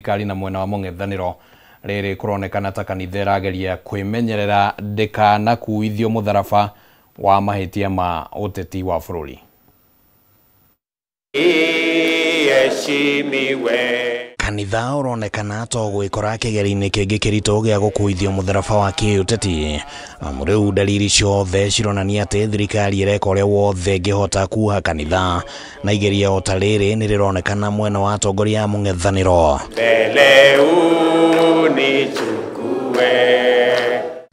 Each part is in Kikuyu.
Thirikari na mwena wa mũng'ethanĩro rĩrĩ kũronekana ta kanitha ĩrageria kwĩmenyerera ndĩkanakuithio mũtharaba wa mahĩtia ma ũteti wa bũrũri. Kanitha ũronekana to gwĩkora kĩgeri-inĩ kĩngĩ kĩritũ gĩa gũkuithio mũtharaba wa kĩũteti, amu rĩu dalili ciothe cironania atĩ thirikari ĩreka ũrĩa wothe ĩngĩhota kuha kanitha, na igeria o ta rĩrĩ nĩ rĩronekana mwena wa atongoria a mũng'ethanĩro.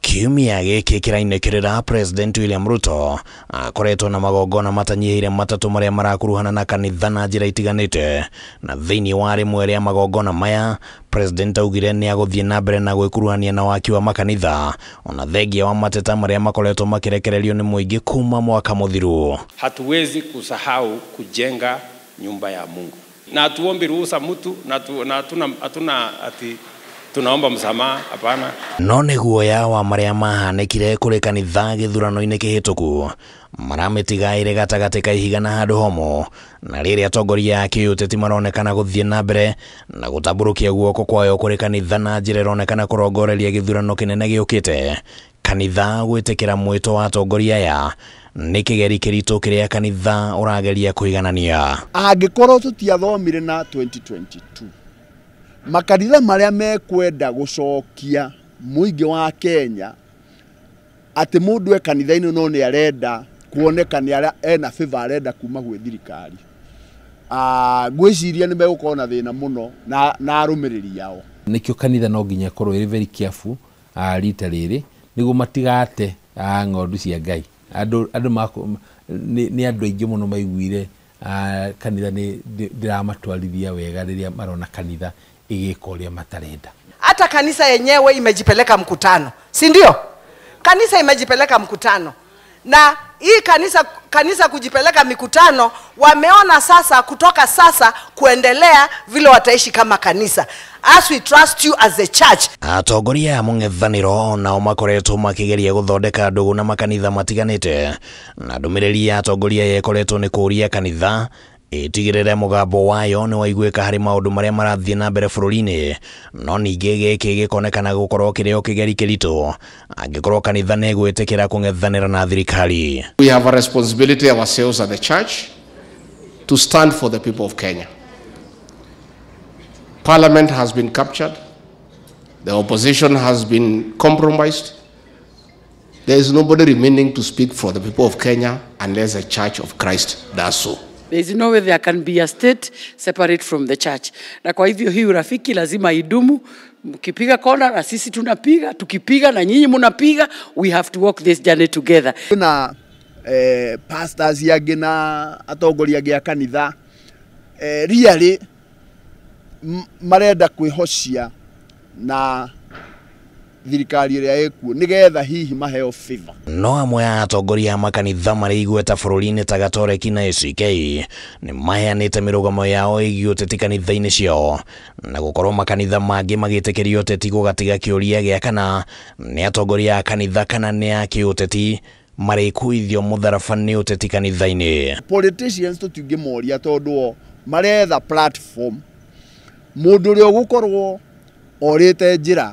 Kiumia gĩkĩ kĩrainĩkĩrĩra President William Ruto akoretwo na magongona matanyihĩire matatũ marĩa marakuruhana na kanitha na njĩra itiganĩte, na thĩinĩ wa rĩmwe rĩa magongona maya President augire nĩ agũthiĩ na mbere na gwĩkuruhania na waki wa makanitha ona thengia wa mateta marĩa makoretwo makĩrekererio nĩ mũingĩ kuma mwaka mũthiru. Hatuwezi kusahau kujenga nyumba ya Mungu, na hatuombi ruhusa mtu, na hatuna ati tunaomba msamaha, hapana. No nĩ guoya wa marĩa mahanĩkire kũrĩ kanitha gĩthurano-inĩ kĩhĩtũku maramĩtigaire gatagatĩ ka ihiga na handũ homũ, na rĩrĩa atongoria a kĩũteti maronekana gũthiĩ na mbere na gũtambũrũkia guoko kwayo kũrĩ kanitha na njĩra ĩronekana kũrongoreria gĩthurano kĩnene gĩũkĩte. Kanitha gwĩtĩkĩra mwĩto wa atongoria aya nĩ kĩgeri kĩritũ kĩrĩa kanitha ũrageria kũiganania. Angĩkorwo tũtiathomire na 2022 makanitha marĩa mekwenda gũcokia mũingĩ wa Kenya atĩ mũndũ e kanitha-inĩ no nĩ arenda kuoneka nĩ arĩa ena favor arenda kuma gwĩ thirikari, ngwĩciria nĩ megũkorwo na thĩna mũno na arũmĩrĩri ao. Nĩkĩo kanitha no nginya ĩkorwo ĩrĩ very careful rita rĩrĩ nĩguo matigate ng'ondu cia Ngai. Andũ nĩ andũ aingĩ mũno maiguire kanitha nĩ ndĩramatwarithia wega rĩrĩa marona kanitha ĩgĩka ũrĩa matarenda. Hata kanisa yenyewe imejipeleka mkutano, si ndio? Kanisa imejipeleka mkutano, na hii kanisa kujipeleka mikutano, wameona sasa kutoka sasa kuendelea vile wataishi kama kanisa. As we trust you as a church. Atongoria a mũng'ethanĩro nao makoretwo makĩgeria gũthondeka ndũgũ na makanitha matiganĩte, na ndũmĩrĩri ya atongoria aya ĩkoretwo nĩ kũũria kanitha ĩtigĩrĩre mũgambo wayo nĩ waiguĩka harĩ maũndũ marĩa marathiĩ na mbere bũrũri-inĩ, no ningĩ gĩkĩ gĩkonekana gũkorwo kĩrĩ o kĩgeri kĩritũ angĩkorwo kanitha nĩ ĩgwĩtĩkĩra kũng'ethanĩra na thirikari. We have a responsibility ourselves as the church to stand for the people of Kenya. Parliament has been captured. The opposition has been compromised. There is nobody remaining to speak for the people of Kenya unless the Church of Christ does so. There is no way there can be a state separate from the church. Na kwa hivyo hii urafiki lazima idumu. Mkipiga kona na sisi tunapiga, tukipiga na nyinyi mnapiga, we have to walk this journey together. Na pastors yangĩ na atongoria angĩ a kanitha really marenda kwĩhocia na thirikari ĩrĩa ĩkuo nĩgetha hihi maheo favor. No amwe a atongoria a makanitha marĩ igweta bũrũri-inĩ ta Gatoreki na ACK nĩ maheanĩte mĩrũgamo yao ĩgiĩ ũteti kanitha-inĩ ciao, na gũkorwo makanitha mangĩ magĩtĩkĩria ũteti gũgatiga kĩũria gĩa kana nĩ atongoria a kanitha kana nĩ a kĩũteti marĩkuithio mũtharaba nĩ ũteti kanitha-inĩ. Politicians tũtingĩmoria tondũ o maretha platform. Mũndũ ũrĩa ũgũkorwo orĩte njĩra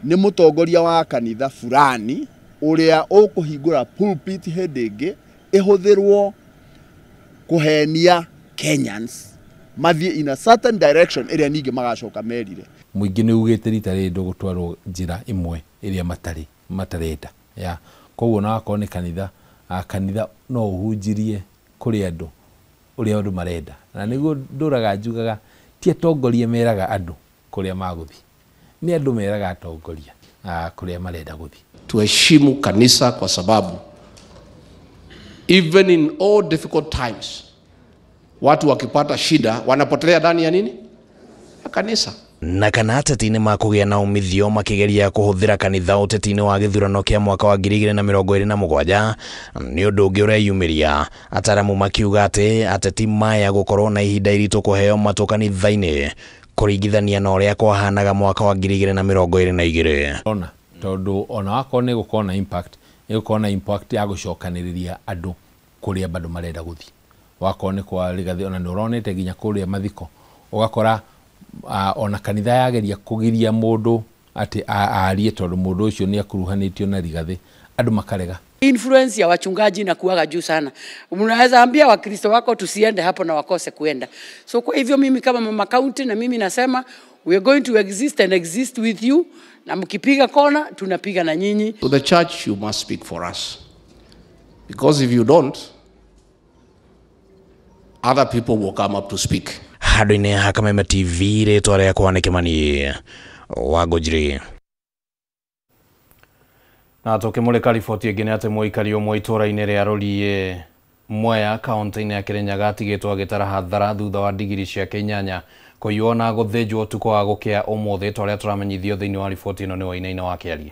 nĩ mũtongoria wa kanitha fulani ũrĩa ũkũhingũra pulpit hĩndĩ ĩngĩ ĩhũthĩrwo kũhenia Kenyans mathiĩ in a certain direction ĩrĩa ningĩ magacoka merire. Mũingĩ nĩ ugĩte rita rĩrĩ ndũgũtwarwo njĩra ĩmwe ĩrĩa matarenda. Ya koguo na wakorwo nĩ kanitha, kanitha no ũhunjirie kũrĩ andũ ũrĩa andũ marenda, na nĩguo ndũraga njugaga ti atongoria meraga andũ kũrĩa magũthiĩ, nĩ andũ meraga atongoria kũrĩa marenda gũthiĩ. Tuheshimu kanisa kwa sababu even in all difficult times watu wakipata shida wanapotelea ndani ya nini? Ya kanisa. Na kana ateti nĩ makũgĩa na umithio makĩgeria kũhũthĩra kanitha ũteti-inĩ wa gĩthurano kĩa mwaka wa 2027 nĩ ũndũ ũngĩ ũreyumĩria, ataramu makiuga atĩ ateti maya gũkorwo na ihinda iritũ kũheo matũ kanitha-inĩ kũringithania na ũrĩa kwahanaga mwaka wa 2022. Ona tondũ ona wakorwo nĩ gũkorwo na impact, nĩ gũkorwo na impact ya gũcokanĩrĩria andũ kũrĩa bado marenda gũthiĩ. Wakorwo nĩ kwa Rigathi, ona nĩ ũronete nginya kũrĩa mathiko ũgakora Ona kanitha yageria kugiria mundu ati aarie tondu mundu ucio ni akuruhanitio na Rigathi andu makarega. Influence ya wachungaji na kuaga juu sana. Unaweza ambia Wakristo wako tusiende hapo na wakose kuenda. So kwa hivyo mimi kama mama county na mimi nasema we are going to exist and exist with you, na mkipiga kona tunapiga na nyinyi. To the church you must speak for us. Because if you don't, other people will come up to speak. Handũ-inĩ ha Kameme TV rĩtwa rĩakwa nĩ Kĩmani wa Ngũnjiri. Na tũkĩmũrĩka riboti ĩngĩ nĩ atĩ mũikari ũmwe itũũra-inĩ rĩa Rũriĩ Mwea kaunti-inĩ ya Kĩrĩnyaga atigĩtwo agĩtara hathara thutha wa ndigiri ciake 8 kũiywo na gũthĩnjwo ũtukũ wa gũkĩa ũmũthĩ, ta ũrĩa tũramenyithio thĩinĩ wa riboti ĩno nĩ Wainaina wa Kĩarie.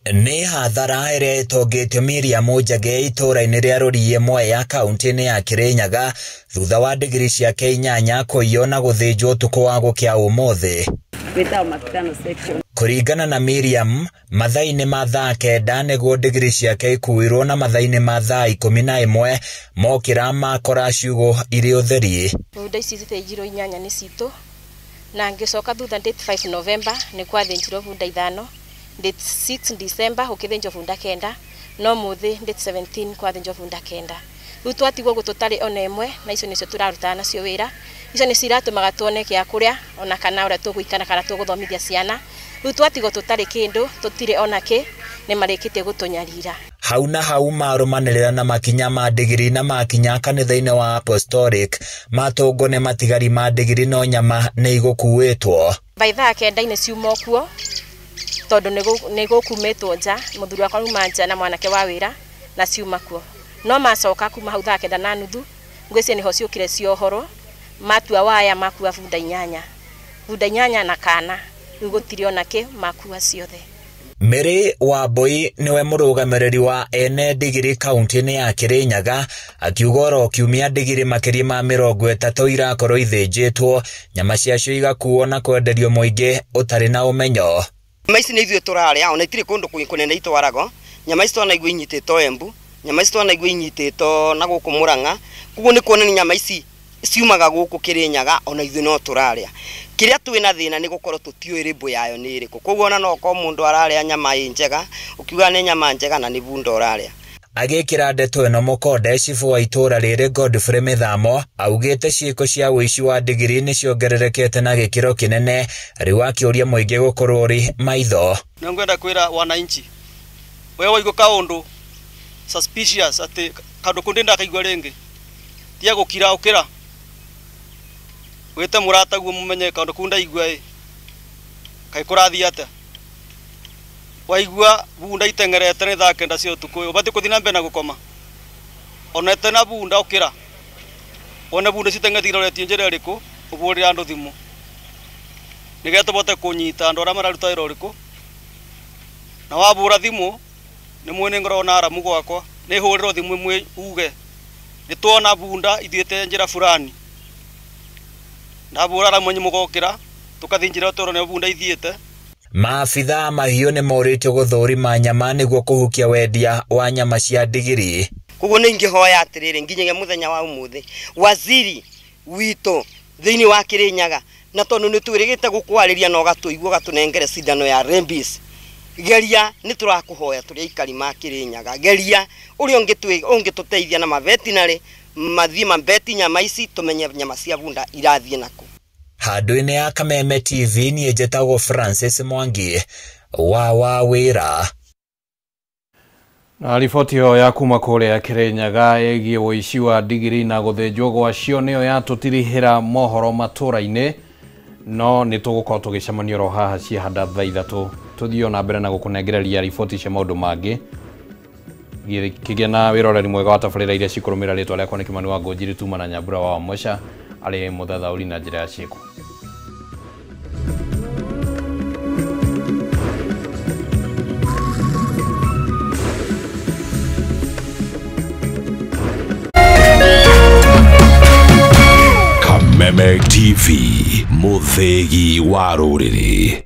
Nĩ hathara ĩrĩa ĩtongĩtio Miriam Njage itũũra-inĩ rĩa Rũriĩ Mwea kaunti-inĩ ya Kĩrĩnyaga thutha wa ndigiri ciake 8 kũiywo na gũthĩnjwo ũtukũ wa gũkĩa ũmũthĩ. Kũringana na Miriam, mathaa-inĩ ma thaa 9 nĩguo ndigiri ciake ikuuirwo na mathaa-inĩ ma thaa 11 mokĩra makora ciugũ irĩ ũtheri. Bunda ici cithĩnjirwo 8 nĩ citũ na ngĩcoka thutha date 5 November nĩ kwathĩnjirwo bunda 5, date 6 December gũkĩthĩnjwo bunda 9, no mũthĩ date 17 kwathĩnjwo bunda 9. Rĩu twatigwo gũ tũtarĩ ona ĩmwe na icio nĩcio tũrarutaga nacio wĩra. Icio nĩcio iratũmaga tuone gĩa kũrĩa ona kana ũrĩa tũgũikara kana tũgũthomithia ciana. Rĩu twatigwo tũtarĩ kĩndũ, tũtirĩ ona kĩ, nĩ marĩkĩtie gũtũnyarira. Hau na hau marũmanĩrĩra na makinya ma ndigiri na makinya kanitha-inĩ wa Apostolic matũngwo nĩ matigari ma ndigiri no nyama nĩ igũkuĩtwo. By thaa 9 ciuma kuo tondũ nĩ gũkumĩtwo nja, mũthuri wakwa auma nja na mwanake wa wĩra na ciuma kuo. No macoka kuma hau thaa 9:30 ngwĩciria nĩho ciũkire ciohorwo, matua waya makua bunda 8, bunda 8 na kana, rĩu gũtirĩ ona kĩ, makua ciothe. Mary Wambui niwe mũrũgamĩrĩri wa ene ndigiri kaunti-inĩ ya Kĩrĩnyaga akiuga oro kiumia ndigiri makĩria ma 30 irakorwo ithĩnjĩtwo, nyama ciacio igakuo na kwenderio mũingĩ ũtarĩ na ũmenyo. Nyama ici nĩ ithuĩ tũrarĩa, ona itirĩ kũndũ kũnene itwaragwo. Nyama ici twanaigua inyitĩtwo Embu, nyama ici twanaigua inyitĩtwo na gũkũ Mũrang'a, koguo nĩ kuonania nyama ici ciumaga gũkũ Kĩrĩnyaga ona ithuĩ no tũrarĩa. Kĩrĩa twĩna thĩna nĩ gũkorwo tũtiũĩ rĩmbũ yayo nĩ ĩrĩkũ, koguo ona no okorwo mũndũ ararĩa nyama ĩ njega, ũkiuga nĩ nyama njega na nĩ bunda ũrarĩa. Agĩkĩra ndeto ĩno mũkonde, cibũ wa itũũra rĩrĩ Godfrey Mĩthamo augĩte ciĩko cia ũici wa ndigiri nĩ ciongererekete na gĩkĩro kĩnene, rĩu akĩũria mũingĩ gũkorwo ũrĩ maitho. Nĩ ngwenda kwĩra wananchi, we waigua kaũndũ suspicious atĩ kaũndũ kũndĩ ndakaigua rĩngĩ, tiga gũkira ũkĩra wĩte mũrataguo mũmenye kaũndũ kau ndaigua ĩ kaĩ kũrathiĩ atĩa. Waigua bunda iteng'erete nĩ thaa 9 cia ũtukũ, ũbatiĩ gũthiĩ na mbere na gũkoma. Ona ĩte na bunda ũkĩra, wone bunda citeng'erete iroretie njĩra ĩrĩkũ, ũbũrĩre andũ thimũ nĩgetha tũbote kũnyita andũ arĩa mararuta wĩra ũrĩkũ. Na wabũra thimũ nĩ mwĩ nĩ ngoragwo na aramu gwakwa, nĩ hũrĩrwo thimũ ĩmwe uge nĩ tuona bunda ithiĩte njĩra fulani, ndabũra aramu anyu mũgokĩra tũkathiĩ njĩra ĩyo tũrone bunda ithiĩte. Maabithaa mahiũ nĩ morĩtio gũthũrima nyama nĩguo kũhukia wendia wa nyama cia ndigiri. Koguo nĩ ingĩhoya atĩrĩrĩ nginyagia mũthenya wa ũmũthĩ waziri witũ thĩinĩ wa Kĩrĩnyaga, na tondũ nĩ twĩrĩgĩte gũkwarĩria na ũgatũigua ũgatũnengere cindano ya rabies, geria nĩ tũrakũhoya tũrĩ aikari ma Kĩrĩnyaga, geria ũrĩa ũngĩtũteithia na mavetinarĩ mathiĩ mambeti nyama ici tũmenye nyama cia bunda irathiĩ nakũ. Handũ-inĩ ya Kameme TV niĩ njĩtagwo Francis Mwangi wa wĩra. Na riboti ĩyo ya kuma kũrĩa Kĩrĩnyaga ĩgiĩ ũici wa ndigiri na gũthĩnjwo gwacio nĩyo yatũtirihĩra mohoro matũra-inĩ, no nĩ tũgũkorwo tũgĩcemania oro haha ciahanda thaa 3 tũthiĩ ona mbere na gũkũnengereria riboti cia maũndũ mangĩ. Kĩgĩa na wĩroreri mwega wa tabarĩra iria cikũrũmĩrĩra. Rĩtwa rĩakwa nĩ Kĩmani wa Ngũnjiri, tuma na Nyambura wa Wamũca arĩ mũthathaũri na njĩra ya ciĩko. Kameme TV, mũthĩgi wa rũrĩrĩ.